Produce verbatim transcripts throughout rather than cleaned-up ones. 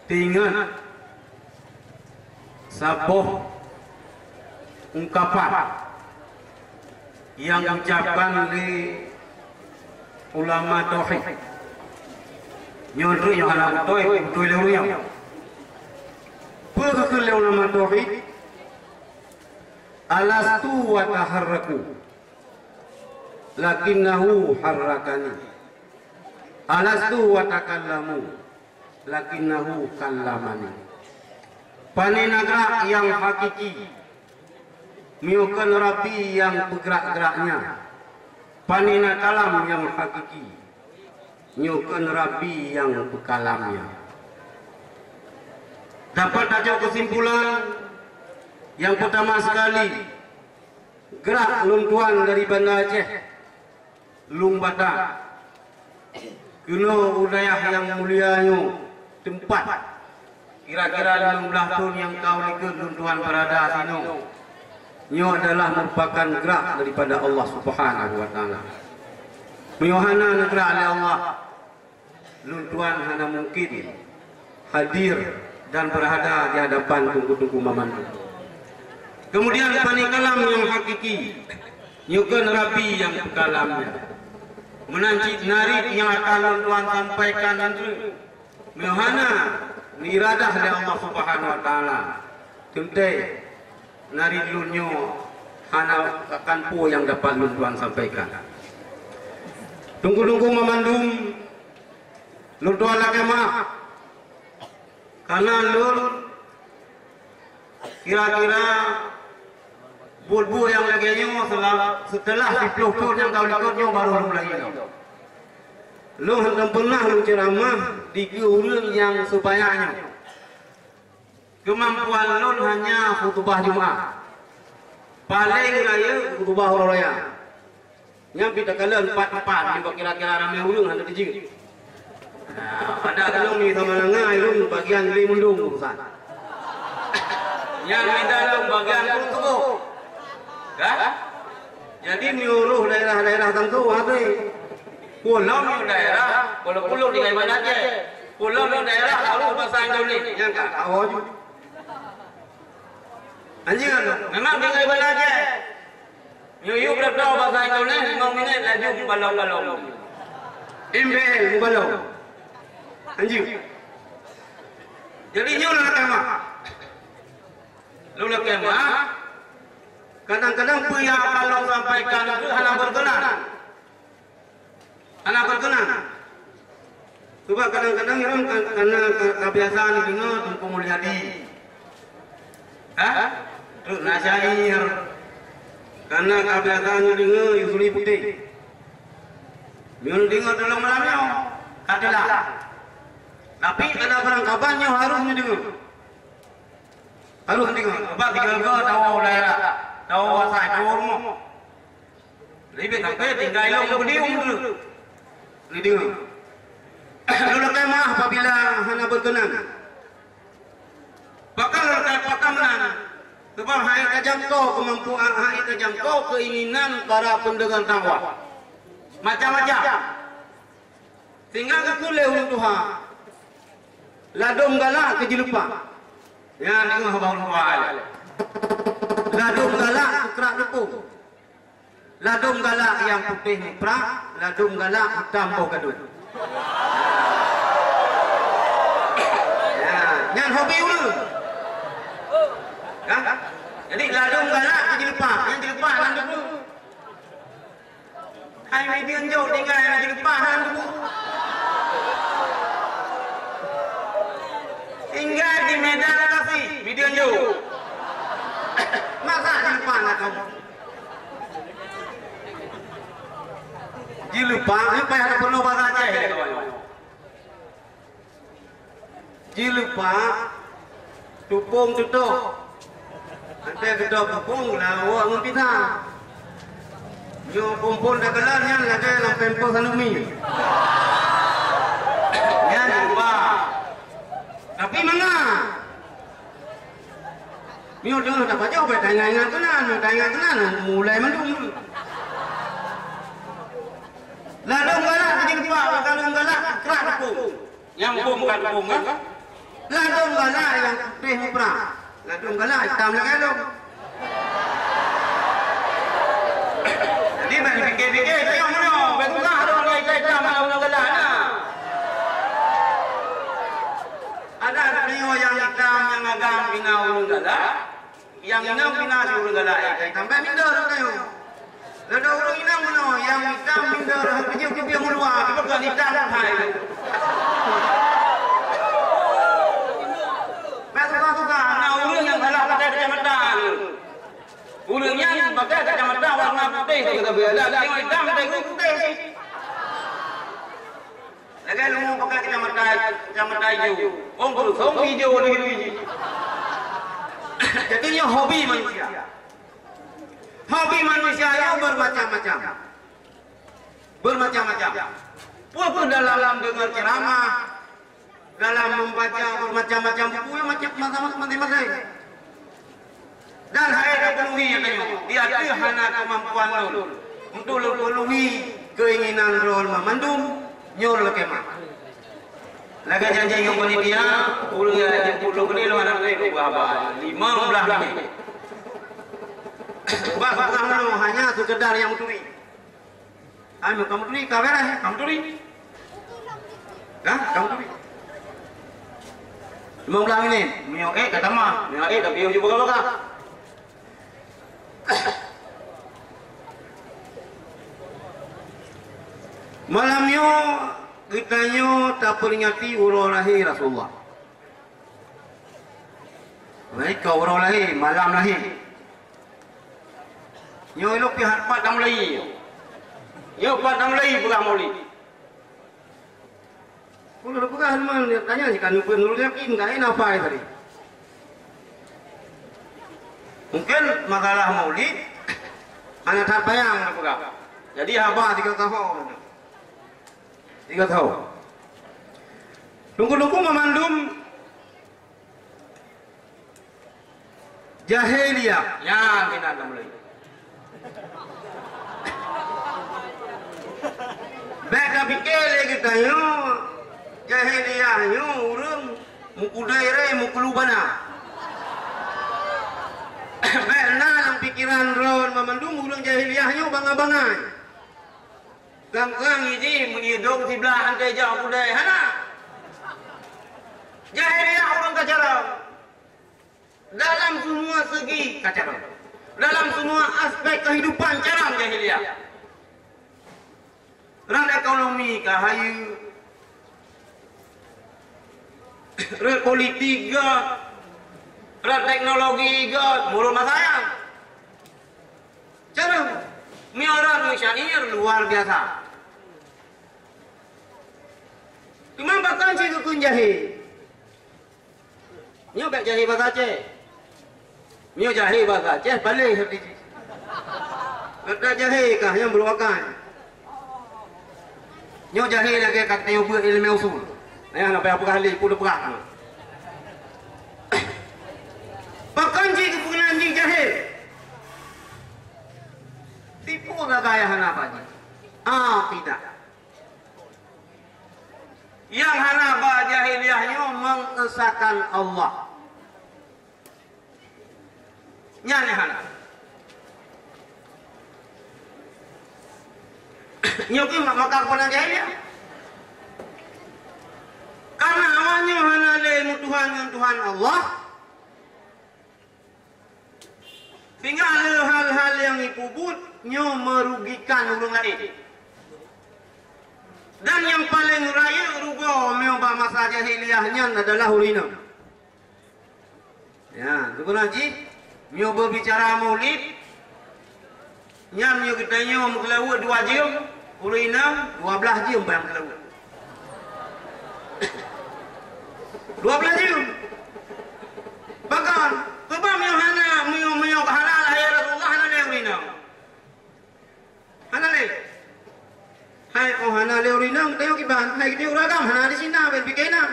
Teuingat saboh ungkapan nyang geuucapkan lé ulama tauhid. Nyoe treuk nyang hana beutôi, beutôi lé ureueng nyoe. Peue geukheun lé ulama tauhid? "Alastu wa taharraku, lakinnahu harrakani. Alastu wa takallamu, lakinnahu kallamani." Pane na grak nyang hakiki, meunyoe kon Rabbi nyang peugrak-graknya. Pane na kalam nyang hakiki, meunyoe kon Rabbi nyang peukalamnya. Dapat tacok keusimpulan, nyang peutama sekali, grak lôn tuan dari Banda Aceh, Lueng Bata, keunoe u dayah nyang mulia nyoe teumpat. Kira-kira limong blaih thon nyang ka u likot lôn tuan beurada sinoe. Nyoe adalah meurupakan grak daripada Allah Subhanahu wa Taala. Meunyoe hana neugrak lé Allah, lôn tuan hana mungkin hadir dan beurada di hadapan teungku-teungku mamandum. Keumudian, pane kalam nyang hakiki, nyoe kon Rabbi nyang peukalamnya. Meunan cit narit nyang akan lôn tuan sampaikan nyan treuk. Meunyoe hana neuradah lé Allah Subhanahu wa Taala, teuntée narit lôn nyoe hana akan peue nyang dapat lôn tuan sampaikan. Teungku-teungku mamandum, lôn tuan lakée meu'ah, kareuna lôn kira-kira buet-buet nyang lagée nyoe seula-, seuteulah siplôh thon nyang ka u likot nyoe barô lôn mulai nyoe. Lôn hana pernah lôn ceuramah dikeue ureueng nyang seubanyak nyoe. Keumampuan lôn hanya khutubah Jumat. Paleng rayeuk khutubah uroe raya. Nyan pih takalon pat-pat, nibak kira-kira ramé ureueng hana teujeuet. Nah, pada lôn di Samalanga, lôn bagian lé mundong urusan. Nyan mita lôn bagian peuet tuboh. Kan? Jadi, meunyoe daerah-daerah tantu, hase. Pulo daerah, walaupun lôn tinggai Banda Aceh. Pulo daerah harus bahasa Indonesia. Nyan ka, tahu je. Anjing kan? Memang tinggai Banda Aceh. Yuk, yuk, berdoa bahasa Indonesia, lima menit laju mubalong-balong. M B L, mubalong. Anjing. Jadi, nyoe lôn lakée meu'ah. Lôn lakée meu'ah. Kadang-kadang peue nyang akan lôn sampaikan itu hana berkenan. Hana berkenan. Sebab kadang-kadang nyoe ka-, karena ka-, kabiasaan neudeungoe Teungku Mulyadi. Hah? Treuk na syair. Karena kabiasaan neudeungoe Yusri Putéh. Nyoe neudeungoe teulang malam nyoe, ka teulah. Tapi, ada barang kaban nyoe harôh neudeungoe. Harôh neudeungoe. Sebab tiga-tiga tawoe u daerah, tawoe u asai, tawoe u rumoh. Leubeh sampai tinggai lom beudiueng dulu. Neudeungoe. Lôn lakée meu'ah apabila hana berkenan. Pakon lôn lakée pakon meunan? Sebab hana tajangkau keumampuan, hana tajangkau keinginan para pendengar dakwah. Macam-macam. Sehingga geukheun lé ureueng tuha, ladôm galak keu jeuleupah. Nyan deungoe haba ureueng tuha nyan. Ladôm galak keu krak teupông. Ladôm galak nyang putéh muprak, ladôm galak hitam boh gadôh. Nyan, nyan hobi ureueng. Kan? Jadi, ladôm galak keu jeuleupah, nyang jeuleupah lam deungoe. Hai mideuen jok tinggai lam jeuleupah lam deungoe. Tinggai di Medan Bekasi, mideuen jok. Masa jeuleupah lam kamoe? Jeuleupah, jeuleupah payah tapeurunoe bahasa Aceh, kawan. Jeuleupah, tupông teutôh. Watée geutôh tupông, lawok ngon pita. Nyoe phon-phon takalon nyan lagée lam pampers aneuk miet. Nyan jeuleupah. Tapi mangat. Nyoe deungoe tapajoh, bèk taingat-ingat keunan, nyoe taingat keunan, mulai mandum. Ladôm galak keu jeuleupah, ladôm galak keu krak tupông. Nyang bom ka tupông, kan? Ladôm galak nyang putéh muprang, ladôm galak itam lagèe lôn. Jadi, bèk pike-pike, tanyong meunyoe, bèk susah lôn nyang itam-itam hana ureueng galak na. Adak tanyoe nyang itam nyang agam pina ureueng galak, nyang inong pina si ureueng galak, eh, ka itam bèk minder tanyoe. Lada ureueng inong bunoe nyang itam minder, pijuh-pijuh meuluwa, tapi bukan itam hai. Bèk susah-susah, na ureueng nyang salah pakai kacamata. Ureueng nyan pakai kacamata warna putéh, tapi ada, ada yang itam, tapi putéh. Lagèe lôn pakai kacamata, kacamata ijo. Wong kosong ijo lagi. Jadi nyoe hobi manusia. Hobi manusia nyoe bermacam-macam. Bermacam-macam. Peue-peue dalam dengar ceramah, dalam membaca bermacam-macam buku, ya, macam, macam, masing-masing. Dan hai tapenuhi, ya, tanyoe, di ateueh hana kemampuan lôn untuk lôn penuhi keinginan droe mandum, nyoe lakèe meuh. Lagèe janji ngon panitia, ureueng nyang jemput lôn keudéh lôn hana lé lôn beuhaba. Lima belas menit. Bak peugah nyoe hanya sekedar nyang meuturi. Ai, kamoe turi ka beres, kamoe turi. Dah, kamoe turi. Lima belas menit, meunyoe ék ka tamah, meunyoe ék tapi yôh jeuet peugah-peugah. Malam nyoe geutanyoe taperingati uroe lahé Rasulullah. Mereka uroe lahé, malam lahé. Nyoe lôn pih pat tamulai. Nyoe pat tamulai peugah Maulid. Ulôn peugah teuma tanya si kan Nurul Yakin ka na pai tadi. Mungkin masalah Maulid hana that payang nak peugah. Jadi haba tiga tahun. Tiga tahun. Tunggu-tunggu memandum Jahiliyah, nyan keunan tamulai. Bèk tapike lé geutanyoe, jahiliyah nyoe ureueng mukudai ré mukulu bana. Bèk na lam pikeran droe mandum ureueng jahiliyah nyoe bangai-bangai. Gang-gang iji meunidong siblah antai jak kudai hana. Jahiliyah ureueng ka carông. Dalam semua segi ka carông. Dalam semua aspek kehidupan carông jahiliyah. Ran ekonomi ka hayeue. Rot politik gèt, rot teknologi gèt, mulod masa nyan. Cara meuorat meusyair luar biasa. Teuma pakon cit geukheun jahé? Nyoe bèk jahé basa Aceh. Nyoe jahé basa Aceh paléh hati jih. Gata jahé kah nyang beureuwakan. Nyoe jahé lagèe ka tanyoe beuet ileumèe usul. Nyang na payah peugah lé, peue teupeugah. Pakon jih geupeunan jih jahé? Tipu sagai hana bak jih. Ah, tidak. Nyang hana bak jahiliyah nyoe mengesakan Allah. Nyan nyang hana. Nyoe keuh maka keupeuna jahiliyah. Karena awak nyoe hana lé meutuhan ngon Tuhan Allah, sehingga le hal-hal nyang jipeubuet nyoe merugikan ureueng laén. Dan nyang paleng rayeuk rugoe meunyoe bak masa jahiliyah nyan adalah ureueng inong. Ya, sibeuna jih, meunyoe beubicara Maulid, nyan meunyoe geutanyoe meukeulaweuet dua jeuem, ureueng inong dua blaih jeuem ban meukeulaweuet. Dua blaih jeuem. Pakon, keubah meunyoe hana, meunyoe, meunyoe hana lahé Rasulullah, hana lé ureueng inong. Hana lé. Hai, oh, hana lé ureueng inong, teuh kiban, hai, geutanyoe ureueng agam, hana di sinan, bèk pike na.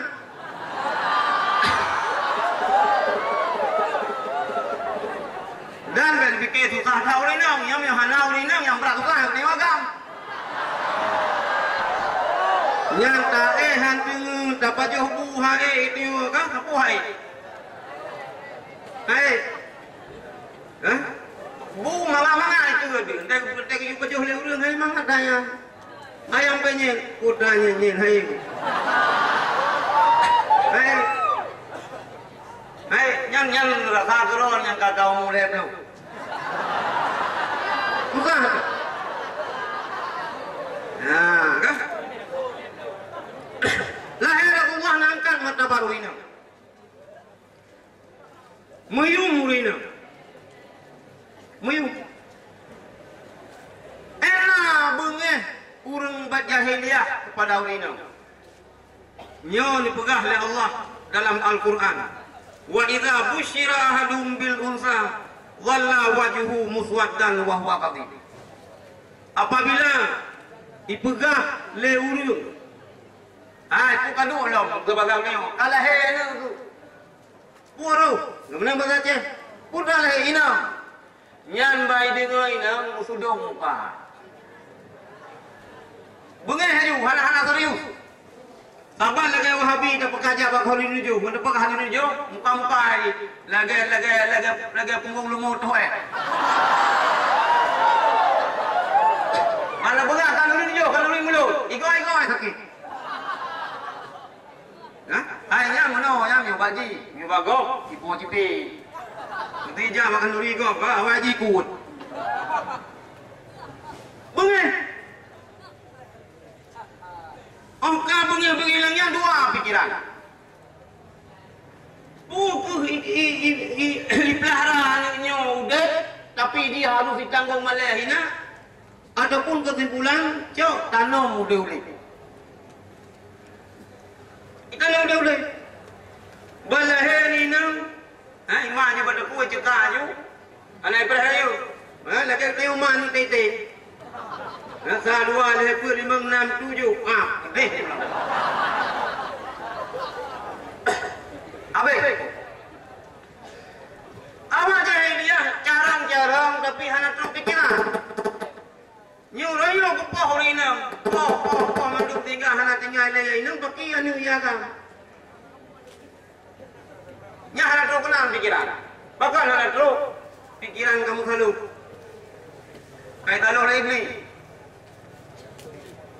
Dan bèk pike susah that ureueng inong, nyang, nyang hana ureueng inong, nyang brat susah, geutanyoe agam. Nyang taéh han teungeut, Pajoh bu hai itu ka, apa hai? Hai. Hah? Bu mangat-mangat itu tadi. Entah, entah pajoh lé ureueng hai mangat daya. Ayam penyet, kuda nyenyet hai. Hai. Hai, nyan, nyan rasa keureueng nyang ka kaum mulai tu. Bukan. Nah, kan? Lahé Allah na angkat martabat ureueng inong. Meuyum ureueng inong. Meuyum. Ena beungéh ureueng bak jahiliyah kepada ureueng inong. Nyoe neupeugah lé Allah dalam Al-Qur'an, "Wa idza busyira ahaduhum bil unsa, dhalla wajhuhu muswaddan wa huwa kadhib." Apabila ipeugah lé ureueng, "Hai, peue ka duek lom keu bagah nyoe, ka lahé aneuk keuh." Peue roh, geumeunang basa Aceh, peue ka lahé inong. Nyan bai deungoe inong meusudong muka. Beungéh laju, hana-hana serius. Saban lagèe Wahabi tapeukaja bak Khairul Nujum, meunyoe tapeukaja Khairul Nujum, muka-muka lagèe, lagèe, lagèe, lagèe punggong leumo toh eh. Mana beungéh Khairul Nujum, Khairul Nujum, igoe-igoe sakét. Hah? Hai nyan meunoe, nyan miyueb bak jih, miyueb bak gob, ipo cipé. Nanti jak makan duri gob, ba awai jih kuet. Beungéh. Óh ka beungéh-beungéh lagèe nyan dua pikiran. Peue kheueh i, i, i, i, ipeulahra aneuk nyoe udép, tapi jih harôh jitanggong malèe hina? Ataupun keusimpulan, cok tanom udép-udép. Tanom udép-udép. Bak lahé inong, ha, ima nyoe bak teupue ceuka aju. Aneuk ipreh ayu. Ha, lagèe teuh uma ni tete. Ha, sa dua lhèe peuet limong nam tujoh. Ah, deh. Habis. Awak jahiliyah carông-carông tapi hana trok pikiran. Nyoe rayeuk geupoh ureueng inong, poh, poh, poh mandum tinggai hana tinggai lé inong, baki aneuk ia agam. Nyan hana trok keunan pikiran. Pakon hana trok? Pikiran kamoe salôh. Kai taloh lé Iblih.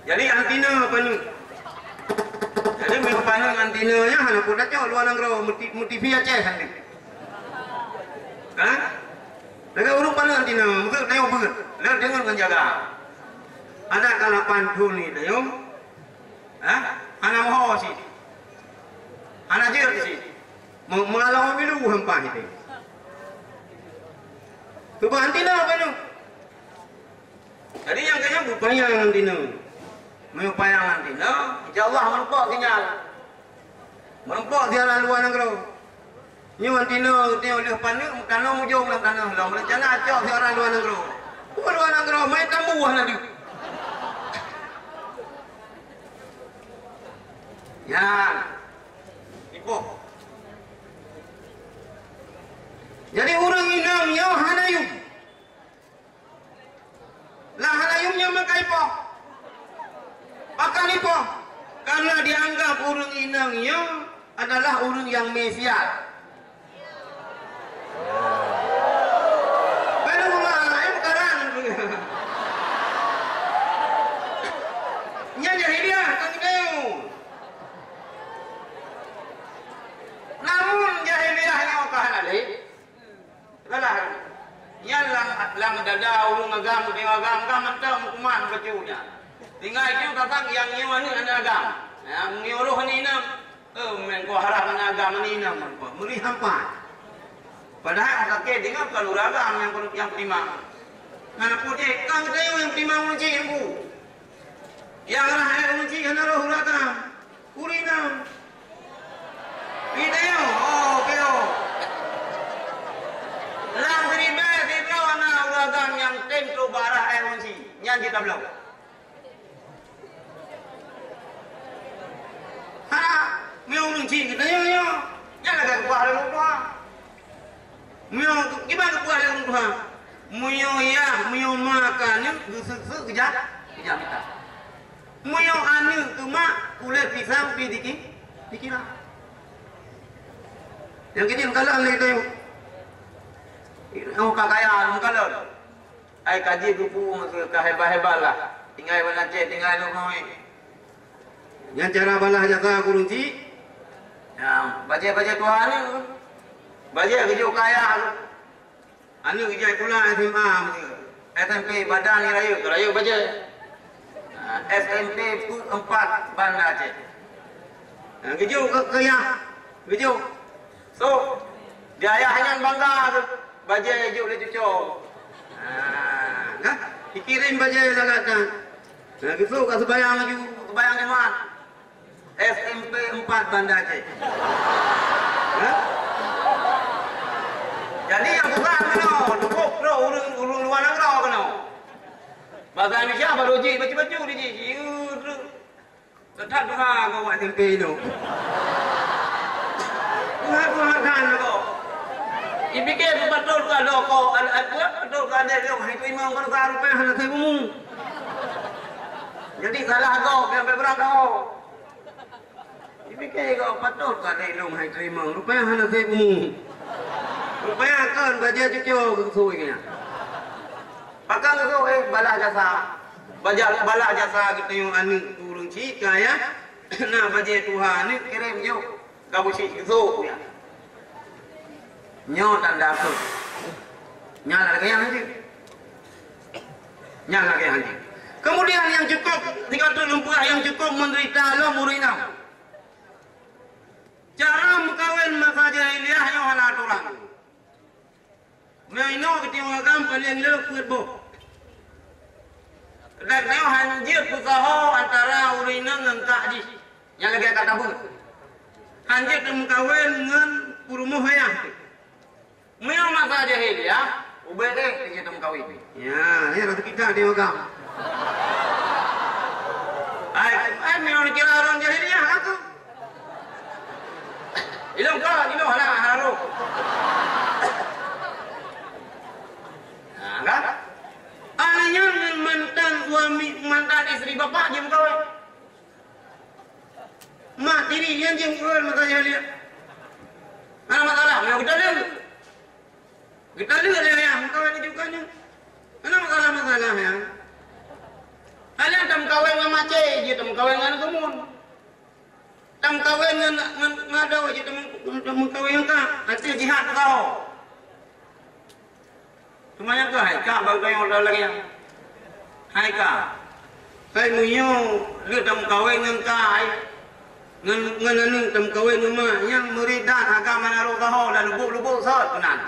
Jadi anti na paneuk. Jadi meunyoe paneuk anti na nyan hana peue tacok luwa nanggroe, meuti-, meuti-, T V Aceh sendiri. Kan? Lagèe ureueng paneuk anti na, meukeue tayong beuet, lheueh deungon ngon jaga. Adak ka lapan thon ni tayong, ha? Hana moho cit. Hana jeuet cit. Me-, meualong milu hampa itu. Cuba anti na paneuk. Jadi nyang keu nyan beupanyang anti na. Meunyoe panyang anti na, insya Allah meurumpok sinyal. Meurumpok sinyal luwa nanggroe. Nyoe anti na, nyoe lheueh paneuk, meutanong ujong lam tanoh lom. Rencana cok siaran luwa nanggroe. Peue luwa nanggroe, main tambuh na deuh. Nyan. Ipoh. Jadi ureueng inong nyoe hana yum. Lah hana yum nyan meukai poh. Pakon ipoh? Karena dianggap ureueng inong nyoe adalah ureueng nyang mé siat. Baru meukaran. Nyan jahiliyah kan geu. Namun jahiliyah nyoe ka hana lé. Salah. Nyan lam, lam dada ureueng agam, ureueng agam, agam mantong hukuman bacut nyan. Tinggai ju kakak nyang nyoe aneuk aneuk agam. Nyang nyoe roh ni inong. Eh, meuko harap aneuk agam ni inong meuko. Meuri hampa. Padahai sakét deungon bukan ureueng agam nyang, nyang peutimang. Ngon peue jih, kan geutanyoe nyang peutimang ureueng chik nyang bu. Nyang rhah ureueng chik hana roh ureueng agam. Ureueng inong. Geutanyoe, oh, piôh. Lam siribèe sidroe na ureueng agam nyang tem trok bak rhah ureueng chik. Nyan jih tabloe. Hana, meunyoe ureueng chik geutanyoe nyoe, nyan lagèe geupeugah lé ureueng tuha. Meunyoe, kiban geupeugah lé ureueng tuha, meunyoe yah, meunyoe ma keu aneuk, geuseuek-seuek geujak, geujak mita. Meunyoe aneuk keu mak, kulét pisang pih diki, Pikiran. Nyang kini meukalon lé teuh. Oh, ka kaya meukalon. Ai ka jeuet geupeu meusu ka hebat-hebat lah. Tinggai bak Aceh, tinggai lôn ngui. Nyan cara balah jasa gurunci. Ya, bajée-bajée tuha ni. Bajée geujok kaya. Aneuk ijai pula S M A meukeue. S M P Badan ni rayeuk, rayeuk bajée. Ah, S M P Peuet Empat Banda Aceh. Ah, geujok keu, keu yah, geujok. So, di ayah nyan bangga tu. Bajée jok lé cuco. Ah, kan? Dikirém bajée lagak kan. Nah, geusok ka seubayang laju, seubayang Jumat. S M P Empat Banda Aceh. Hah? Jadi nyang bukan keunoe, cukup droe ureueng, ureueng luwa nanggroe keunoe. Basa Indonesia baru jih bacut-bacut di jih. Ieu droe. Teutap doa keu awak S M P nyoe. Tuhan, Tuhan, Tuhan, kau. Dipikir betul ka lo ko, an-, an-, betul ka dek lo, hai terima kau ka rupiah hana saya bumu. Jadi salah kau, biar berang kau. Dipikir kau patut ka lé lôn hai teurimong, rupanya hana sép umu. Rupanya kon bajée cuco geusui nyan. Pakon geusui, eh, balah jasa. Bajak balah jasa geutanyoe aneuk ureueng chik kaya, na bajée tuha aneuk kirém jok, ka beuchik geusui nyan. Nyoe tanda keu. Nyan lagée nyan hanjeuet. Nyan lagée hanjeuet. Kemudian nyang cukôp, tiga tu lumpuh nyang cukôp menderita lom ureueng inong. Cara meukawen masa jahiliyah nyoe hana atoran. Meunyoe inoe geutanyoe agam paleng le peuet boh. Dan nyoe hanjeuet peusaho antara ureueng inong ngon kak jih. Nyang lagée kata beuet. Hanjeuet meukawen ngon peurumoh ayah. Meunyoe masa jahiliyah, ubé deh keu jeuet meukawen. Ya, ya rasa kita dia agam. Ai, ai meunyoe kira ureueng jahiliyah aku. Ilong ka, ilong hana harôh. Nah, kan? Aneuk nyan ngon mantan suami, mantan istri bapak jeuet meukawen. Mak tiri nyan jeuet meukawen masa jahiliyah. Hana masalah, meunyoe geutaleuek. Geutaleuek lé ayah, meukawen laju keu aneuk. Hana masalah-masalah nyan. Aneuk tameukawen ngon macé, jeuet tameukawen ngon aneuk keumuen. Tameukawen ngon, ngon, ngon adoe, jeuet tameu-, tameukawen ngon kak. Ateueh jihad peusaho. Teuma nyang keuh hai kak bak geutanyoe lagée nyan. Hai kak, kai meunyoe lheueh tameukawen ngon kak, ngon, ngon aneuk tameukawen ngon mak, nyang meuri dat agam hana rôh saho dan lubok-lubok sot keunan.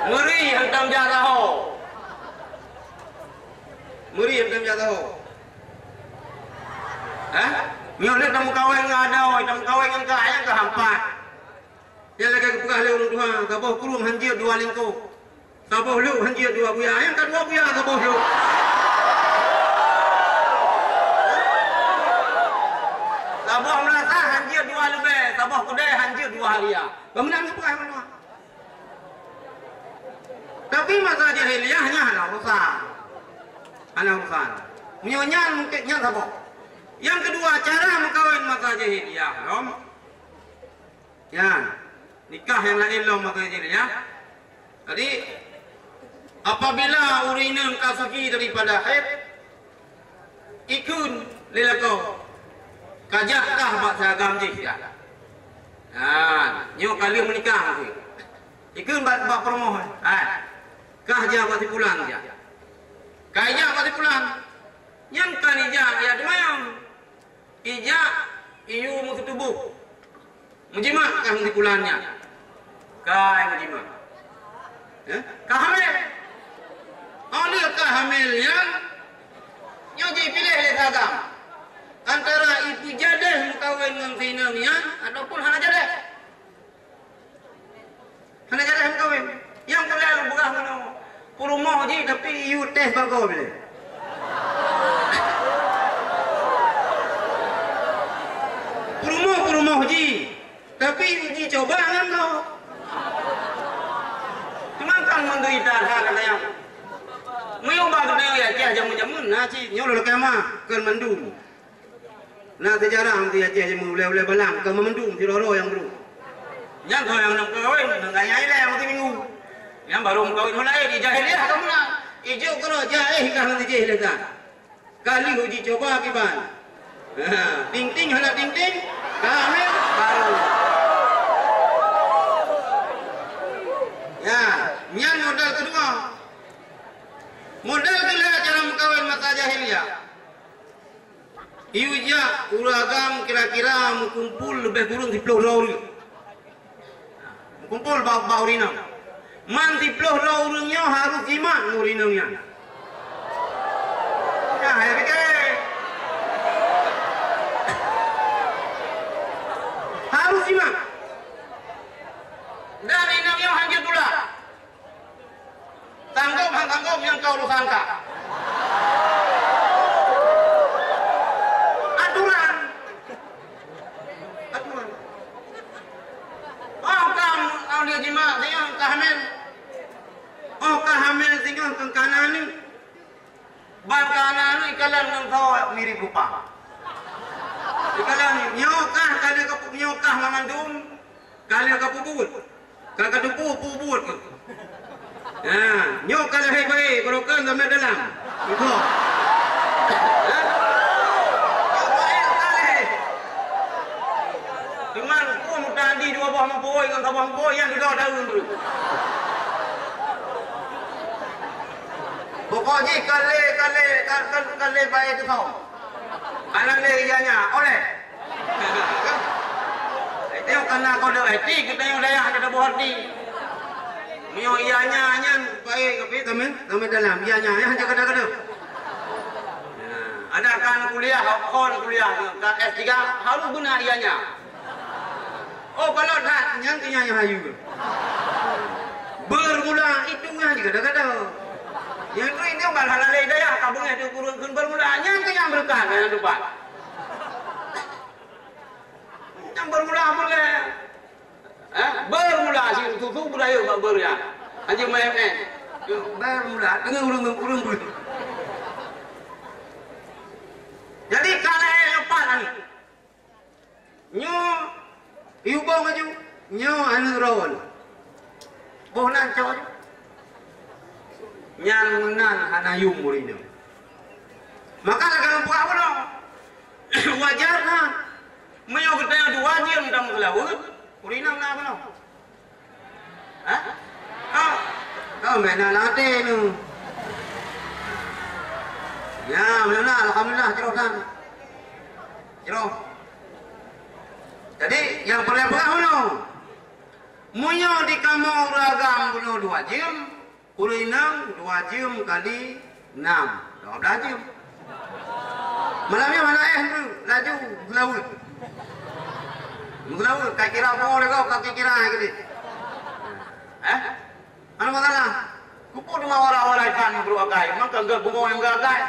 Meuri hantom jak saho. Meuri hantom jak saho. Hah? Nyoe lheueh tameukawen ngon adoe, tameukawen ngon kak, nyang keuh hampat. Nyang lagée geupeugah lé ureueng tuha, saboh krueng hanjeuet dua lingkôh. Saboh lhok hanjeuet dua buya. Nyang ka dua buya saboh lhok. Saboh meulasah hanjeuet dua leubeh, saboh keudée hanjeuet dua haria. Bangunan geupeugah ureueng tuha. Tapi masa jahiliyah nyan hana urusan. Hana urusan. Meunyoe nyan mungken nyan saboh. Nyang keudua, cara meukawen masa jahiliyah lom. Nyan, nikah nyang laén lom masa jahiliyah. Jadi, apabila ureueng inong ka suci daripada haid, ikheun lé lakoe, ka jak kah bak si agam jih jak. Nah, nyoe ka lheueh meunikah mungken. Ikheun bak, bak peurumoh, hai, kah jak bak si pulan jak. Ka ijak bak si pulan, nyan ka ijak, ya teuma. Ijak, iyue meukeutubôh. Meujimak kah ngon si pulan nyan? Kai meujimak. Eh? Ka hamil. Oh, lheueh ka hamil nyan, nyoe jipiléh lé si agam. Antara ipeujadeh meukawen ngon si inong nyan ataupun hana jadeh. Hana jadeh meukawen. Nyang peureulée lôn peugah meunoe, peurumoh jih tapi iyue tes bak gob lé. Peurumoh, peurumoh jih, tapi uji coba ngon gob. Teuma kan menderita that kata nyan. Meunyoe bak geutanyoe ya, Jameun-jameun na cit, nyoe lôn lakèe meu'ah, kon mandum. Na seujarah di Aceh jameun ulèe-ulèe balang, kon mandum sidroe-droe nyang brôk. Nyan soe nyang neuk kawin, ngon gaya ilèe meusiminggu. Nyan barô meukawin mulai di jahiliah ka meunan. Ijok keudroe jahé ka hana jih lé that. Ka lheueh uji coba kiban. Ha, ting-ting hana ting-ting, ka hamil barô. Ya, nyan modal keudua. Modal keulhèe cara meukawin masa jahiliah. Iyue jak ureueng agam kira-kira meukumpul leubeh kureueng siplôh droe ureueng. Meukumpul bak, bak ureueng inong. Man siplôh droe ureueng nyoe harôh jimat ngon ureueng inong nyan. Nah, ya pike. Harôh jimat. Dan inong nyoe hanjeuet tulak. Tanggôp han tanggôp nyang ka urusan ka. Aturan. Aturan. Oh, ka, oh, dia jimat, dia ka hamil. Oh, ka hamil, singoh ka kana ni. Ban kana ni, ikalon ngon sawo mirip rupa. Ikalon, nyoe kah, ka lheueh ka pu-, nyoe kah mamandum. Ka lheueh ka peubuet. Ka, ka teupeu peubuet keuh. Ha, nyoe ka lahé baé, barokon sampai dalam. Iko. Ha? Nyoe baé ka lahé. Teuma peue meutanti dua boh meubuet ngon saboh meubuet nyang dudoe daun tu. Pokok jih ka lé, ka lé, ka, ka, ka lé baé teusöm. Hana lé iya nya, oleh. Itu kana kode etik kita yang dayah ada buah hati. Meunyoe iya nya nyan baik tapi teman, teman dalam iya nya yang jaga-jaga tu. Nah, ada kan kuliah, kon kuliah, kan S tiga harus guna iya nya. Oh, kalau that, nyan keuh nyang hayu. Bermula itu nyan jih gata-gata. Nyang tu itu bak hana lé dayah ka beungéh tu kureueng kheun bermula, nyan keuh nyang beureukat nyan teumpat. Nyang bermula mulai. Eh, bermula si susu budaya bak ber ya. Anjing main eh. Bermula dengan ureueng-ureueng ber. Jadi kalau lepas ni. Nyoe yubong aju, nyoe aneuk droe. Boh nan cok aju. Nyan meunan hana yum ureueng inong. Maka lagèe lôn peugah bunoe. Wajar na. Meunyoe geutanyoe dua jeuem tameuseulaweuet, ureueng inong na bunoe. Hah? Kau, kau main alat hati tu. Ya, alhamdulillah, alhamdulillah, terus kan. Terus. Jadi, nyang peureulèe peugah bunoe. Meunyoe di kamoe ureueng agam bunoe dua jeuem, ureueng inong dua jeuem kali nam, dua belas jeuem. Malam nyoe hana éh tu, laju seulaweuet. Seulaweuet, ka kira po lé gob, ka kira ai keudeh. Eh? Hana masalah. Keupeue teuma wara-wara ikan brôk akai, maka geuh bungoh nyang geuh akai.